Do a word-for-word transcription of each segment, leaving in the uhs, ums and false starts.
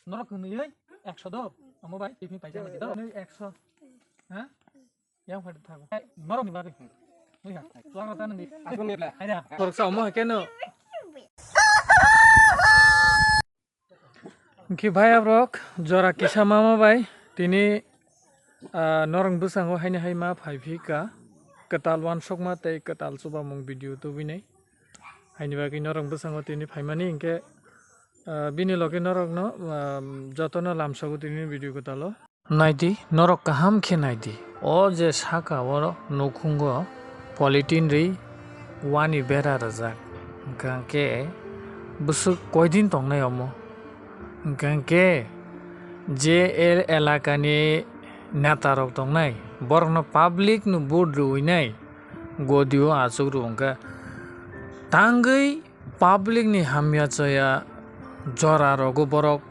Norok kwnwi ekso do. Omo bai, tiffin paisa nang do. Nwi ekso. Ha? Yang phai thago. Norok ni bagwi. Nwi ha. Tuang rata nang di. Aswk ni bla. Aida. Khoroksa omo hai keno. Hwnkhe bhai abrok jora kisa mama bai tini, ah, norok bwskango haini hai ma phai phi ka kwtal uansukma tei kwtal chubamung video tubui nai. Haini bagwi norok bwskango tini phaimani hinkhe, ah, bini logi norokno, ah, jotono lamsogo tini video kwtalo. Naidi, norok kaham khe naidi. O je saka o nukhungo polythene rwi wani bera rwjak. Hwnkhe bwswk koidin tongnai omo? Hwnkhe je el-, elakani neta rok tongnai, borokno public no vote rwinai, godi o achuk rw wngkha. Tangwi public ni hamya chaya jora rogo borok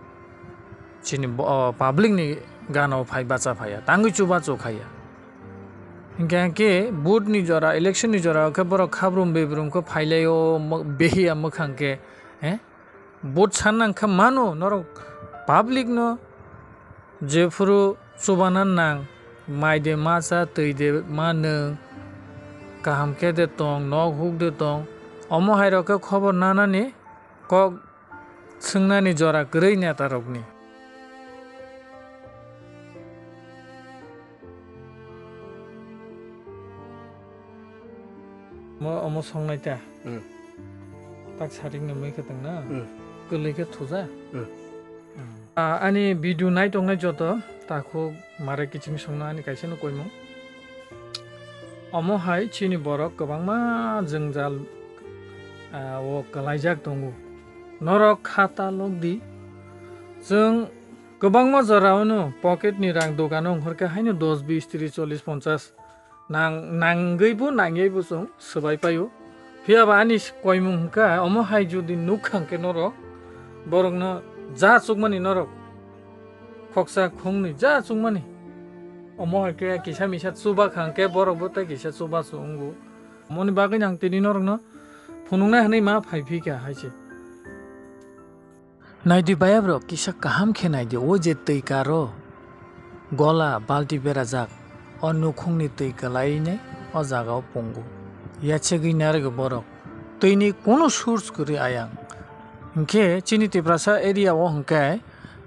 chini bo-, o, public ni gana o phai bacha phaiya, tangwi chubachu khaiya. Hinkhe, hinkhe vote ni jora, election ni jora o khe borok khabrum bebrum khe phailaio, mo-, behiya mwkhang khe, he? Vote sanna wngkha mano norok public no. Jephuru chubana nang, mai de ma cha, twi de ma nwng, kaham khe de tong, nok huk de tong, omo hai rok khe khobor nanani kok swngnani jora kwrwi neta rokni. Mo omo songnai ta. Hmm. Tak saring ni mui khe tong na. Hmm. Kwlwi khe thuja. Hmm. Hmm. Ah, ani video nai tongnai joto takhuk mare kiching songno ani kaisa no koimung. Omo hai chini borok kwbangma jwngjal, ah, o kwlaijak tongo. Norok kha ta lok di. Chwng kwbangma jora o no pocket ni rang dogano wngkhor khe haino dos, bis, tris, chollis, ponchas. Nang-, nangwi bo nangwi bo chwng swbai paio. Phiya ba ani koimung hwnkha, omo hai jodi nukha hwnkhe norok, borokno ja chukmani norok, khoksa khungnwi ja chukmani, omo hai khe kisa misa chuba kha hwnkhe borok bo tei kisa chubachu wngo. Omoni bagwi ang tini norokno phunuknai hwnwi ma phai phi kha hai se. Naidi bayabrok kisa kaham khe naidi, o je twi karo gola balti berajak, o nukhungni twi kwlainai o jagao pungo. Yachegwi narwgo borok, twini kunu source kwrwi ayang. Hinkhe chini Tiprasa area o hinkhe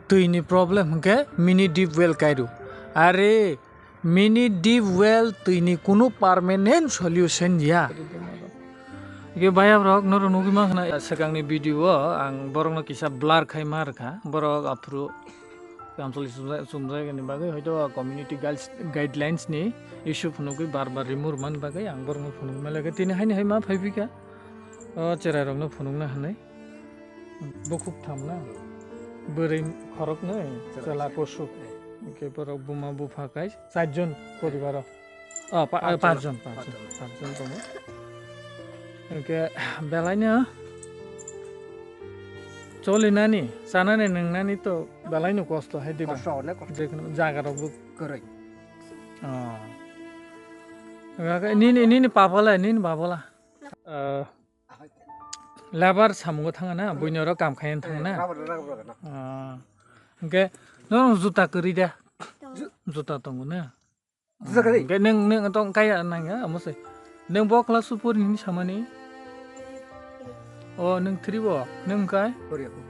twini problem hinkhe mini deep well kairu. Are, mini deep well twini kunu permanent solution ya. Ge bayabrok norok nugwi mankha na, swkangni video o ang borokno kisa blur khai ma rwkha. Borok aphuru kamchwlwi chumjak, chumjakni bagwi hoito community guides, guidelines ni issue phunugwi bar bar remove mani bagwi ang borokno phunugwi ma lekha. Tini haini hai ma phai phika. O cherai rokno phunukna hinwi. Bukhuk tham na? Bwrwi khoroknwi, chwla kusuk. Hwnkhe borok buma bupha kai charjon poribaro. Oh, pa-, eh, pachjon, pachjon, pachjon tongo. Hwnkhe belaino cholinani, chanani nwngnani to belaino kosto hai diba? Kosto, onek kosto. Jekhuno jagarokbo kwrwi. Oh. Hwnkhe nini, nini papala, nini babala? Ah, labar samungo thang na, buini oro kam khaina thang na. Rubber, rubber, rubber. Ah, hwnkhe norok juta kwrwi da? Ju- Juta tongo na? Juta kwrwi? Hwnkhe nwng, nwng tong kaya nangya, amo se. Nwng bo class o pori hini samani? O, nwng three bo, nwng kai? Pori ako.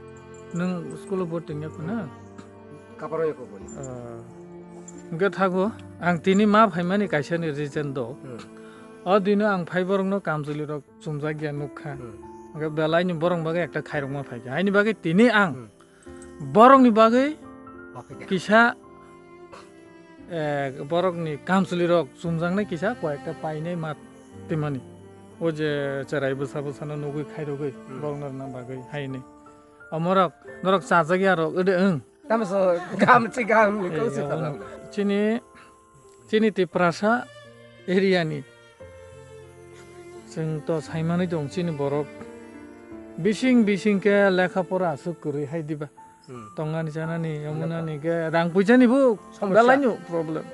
Nwng school o boarding ya ko na? Kaparo yako boni. Ah. Hwnkhe thago, ang tini ma phaimani kaisa ni reason do. Hmm. O dino ang phai borokno kamchwlwi rok chumjak ya nukha. Hmm. Hwnkhe belai ni borok bagwi ekta khairokma phaikha. Haini bagwi tini ang Hmm. borokni bagwi Ma phaikha. kisa, eh, borokni kamchwlwi rok chumjaknai kisa koi ekta painai ma twimani. O je cherai bwsa bwsano nugwi khairogwi Hmm. borokno rwna bagwi haini. Omorok, norok chajak ya rok, ede wng. Tamo so, gam chi gam ni Eh, kau se omo. Tala. Chini, chini Tiprasa area ni. Chwng to saimani dong chini borok. Bising bising khe lekha pora aswk kwrwi hai diba. Hmm. Tongani chanani, Lekha. Yamunani khe rang puisa ni bo Somosya. Belai no problem.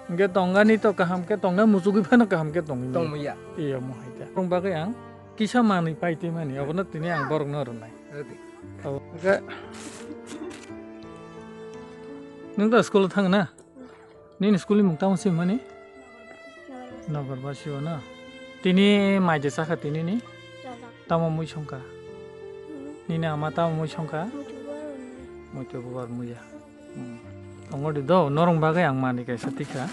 Hwnkhe tongani to kaham khe tongna muchugwi phano kaham khe tongwi mano. Tongmaya. Iya mo hai ta. Tong bagwi ang kisa manwi pai twi mani, abono tini ang borokno rwnai. Rwdi. Abo khe Nwng to school o thang na? Nini school ni mung tamo se mani? Nogor Basio na. Tini mai je sakha tini ni? Tamo mui songkha. Nini ama tamo mui songkha? Muitu bubar muya. Hmm. Tongo di do, norong bagwi ang mani kaisa tikha.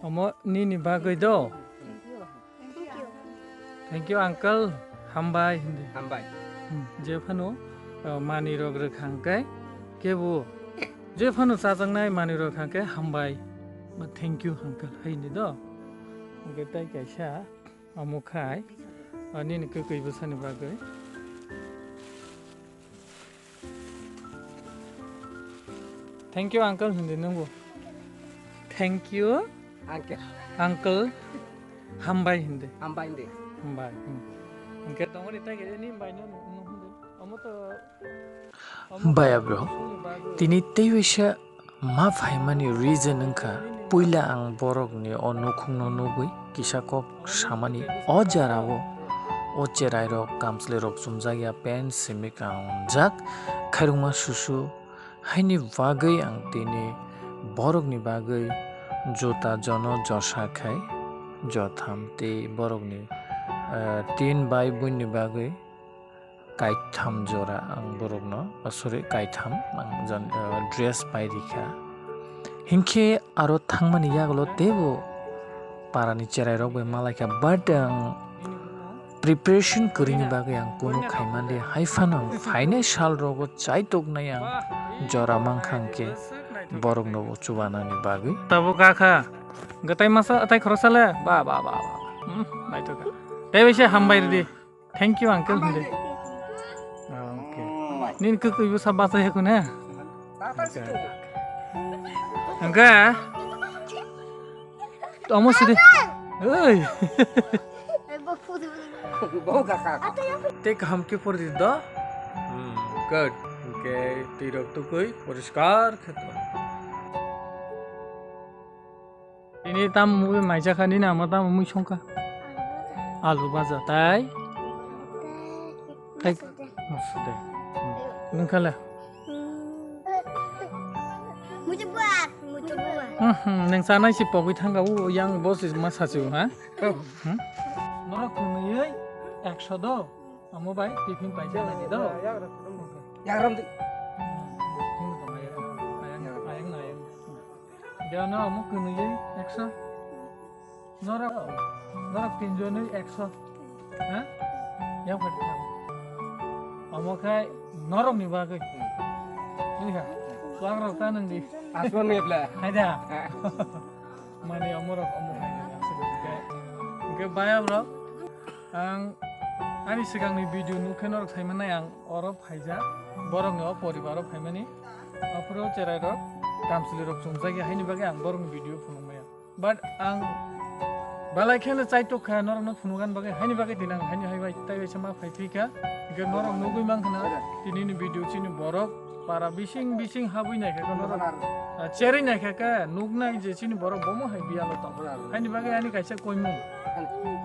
Omo nini bagwi do. Thank you, uncle. Hambai hindi. Hambai. Hmm, je phano, uh, mani rok rwkha hwnkhe kebo je phano chajaknai mani rok hwnkhe hambai. Ba thank you, uncle. Hai hindi do. Hwnkhe tai kaisa omo khai, uh, nini kwkwi bwsani bagwi. Thank you, uncle, hindi nungbo. Thank you, Uncle. Uncle. Hambai hindi. Hambai hindi. Hambai. Hmm. Hwnkhe tongoni tai khe ni bai no, no, no, hindi. Omo to, omo to Baya bro, tini tei waisa ma phaimani reason wngkha, puila ang borokni o nukhungno nugwi kisa kok samani. O jarao o cherairok, kamchwlwirok chumjakya pant simi kangjak khairokma susu. Haini bagwi ang tini borokni bagwi juta jono josa khai jotham tei borokni, eh, tin bai buini bagwi kaitham jora ang borokno, oh, sorry, kaitham ang jon-, eh, dress pai rikha. Hinkhe aro thangmani yagulo teibo parani cherairok bai malaikha, but ang preparation kwrwini bagwi ang kunu khaimande, hai phano ang phainai sal rogo chaitoknai ang jora mankha hwnkhe borokno bo chubanani bagwi. Tabuk kakha, gtai masa, tai khoroksa le, ba, ba, ba, ba, ba. Hmm, naithoka. Tei bai se hambai rwdi. Thank you, uncle, hindi. Ah, okay. Nini kwkwi bwsa bachai ya kune? Hwnkhe? Omo sidi. Oi. Tei kaham khe pordi do? Hmm, good. Hwnkhe twi rok tukui poriskar khe to. Nini tamo mui maijakha, nini ama tamo mui songkha? Alu baja tai? Tai. Nungkhala? Muitu buar, muitu buar. Hmm, hmm, neng sanai si pogwi thangka u yang boss is masa chu, ha? Hmm? Norok kwnwi ekso do. Amo bai tiffin paisa lagi do. Yagram di. Ayang, ayang, ayang. Dia no amo kwnwi ekso. Norok, norok tinjonwi ekso. Ha? Yang pai thang. Amo khai norok ni bagwi. Ini ha. Suang rok ta nang di. Aswan ni bla. Hai da. Mani amo rok amo khai. Hingke baya bro. Ang ani swkangni video nukhe norok saimanai ang oro phaijak, borokni o poribaro phaimani, aphuru cherairok, kamchwlwirok chumjakya haini bagwi ang borokni video phunukmaya. But ang belai kheno chaitok kha norokno phunugan bagwi, haini bagwi tini ang haini hai bai tai bai sama phai phika, hingke norok nugwi mankha na tinini video chini borok para bising bising habwi naikha khe norok, ah, cherwi naikha khe nuknai je chini borok bomo hai biyalo tong. Haini bagwi ani kaisa koimung.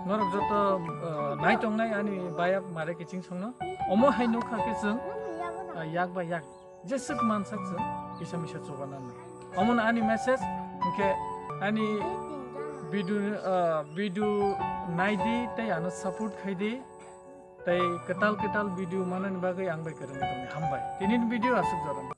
Norok joto, ah, nai tongnai ani bayak mare kiching songno. Omo hai nukha khe chwng, ah, yak bai yak jeswk mansak chwng kisa misa chubanani. Omono ani message hwnkhe ani video, ah, video naidi tei ano support khaidi. Tei kwtal kwtal video manani bagwi ang bai kwrwngwi tongdi. Hambai. Tinini video aswk jorani.